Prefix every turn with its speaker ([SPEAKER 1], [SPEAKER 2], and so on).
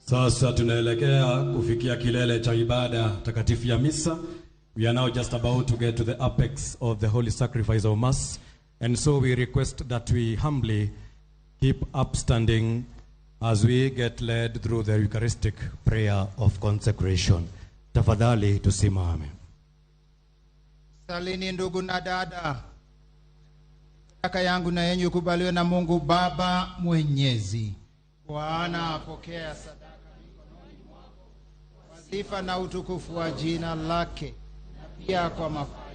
[SPEAKER 1] Sasa tunaelekea kufikia kilele cha ibada takatifu ya misa. We are now just about to get to the apex of the holy sacrifice of Mass. And so we request that we humbly keep upstanding as we get led through the Eucharistic prayer of consecration. Tafadhali tusimame.
[SPEAKER 2] Salini ndugu na dada, sadaka yangu na yenyu ikubaliwe na Mungu Baba Mwenyezi. Bwana apokea sadaka mikononi mwako kwa sifa na utukufu wa jina lake, na pia kwa mafaa